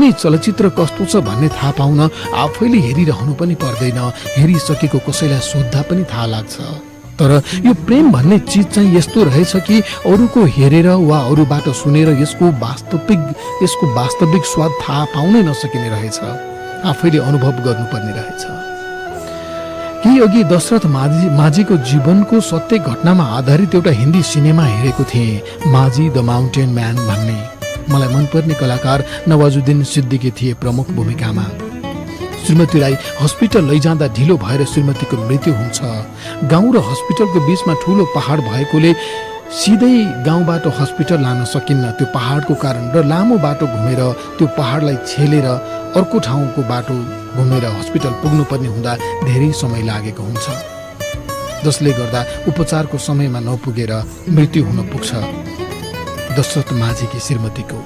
कुनै चलचित्र कस्तो छ भन्ने थाहा पाउन आफैले हेरिरहनु पनि पर्दैन, हेरिसकेको कसैलाई सोद्धा पनि थाहा लाग्छ। तर यो प्रेम भन्ने चिज चाहिँ यस्तो रहेछ कि अरूको हेरेर वा अरूबाट सुनेर यसको वास्तविक स्वाद थाहा पाउनै नसकिने रहेछ, आफैले अनुभव गर्नुपर्ने रहेछ। केही अघि दशरथ माझीको जीवनको सत्य घटनामा आधारित एउटा हिन्दी सिनेमा हेरेको थिएँ, माझी द माउन्टेन म्यान भन्ने। मलाई मनपर्ने कलाकार नवाजुद्दिन सिद्दिकी थिए प्रमुख भूमिकामा। श्रीमतीलाई हस्पिटल लैजाँदा ढिलो भएर श्रीमतीको मृत्यु हुन्छ। गाउँ र हस्पिटलको बीचमा ठुलो पहाड भएकोले सिधै गाउँबाट हस्पिटल लान सकिन्न, त्यो पहाडको कारण, र लामो बाटो घुमेर त्यो पहाडलाई छेलेर अर्को ठाउँको बाटो घुमेर हस्पिटल पुग्नुपर्ने हुँदा धेरै समय लागेको हुन्छ, जसले गर्दा उपचारको समयमा नपुगेर मृत्यु हुन पुग्छ दशरथ माझीकी श्रीमतीको।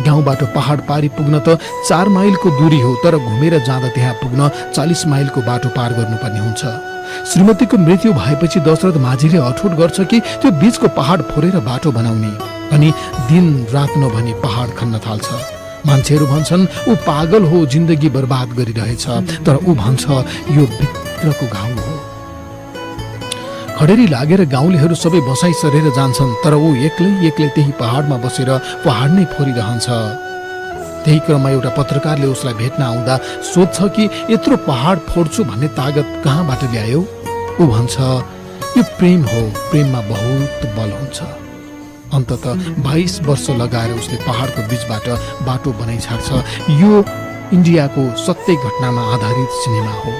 गाउँबाट पहाड पारी पुग्न त 4 माइलको दूरी हो, तर घुमेर जाँदा त्यहाँ पुग्न 40 माइलको बाटो पार गर्नुपर्ने हुन्छ। श्रीमतीको मृत्यु भएपछि दशरथ माझीले अठोट गर्छ कि त्यो बीचको पहाड फोरेर बाटो बनाउने, अनि दिन रात नभनी पहाड खन्न थाल्छ। मान्छेहरू भन्छन् ऊ पागल हो, जिन्दगी बर्बाद गरिरहेछ, तर ऊ भन्छ यो भित्रको घाउ हो। खडेरी लागेर गाउँलेहरू सबै बसाइ सरेर जान्छन्, तर ऊ एक्लै त्यही पहाडमा बसेर पहाड नै फोरिरहन्छ। त्यही क्रममा एउटा पत्रकारले उसलाई भेट्न आउँदा सोध्छ कि यत्रो पहाड फोड्छु भन्ने तागत कहाँबाट ल्यायो? ऊ भन्छ यो प्रेम हो, प्रेममा बहुत बल हुन्छ। अन्ततः 22 वर्ष लगाएर उसले पहाडको बीचबाट बाटो बनाइ छाड्छ। यो इन्डियाको सत्य घटनामा आधारित सिनेमा हो।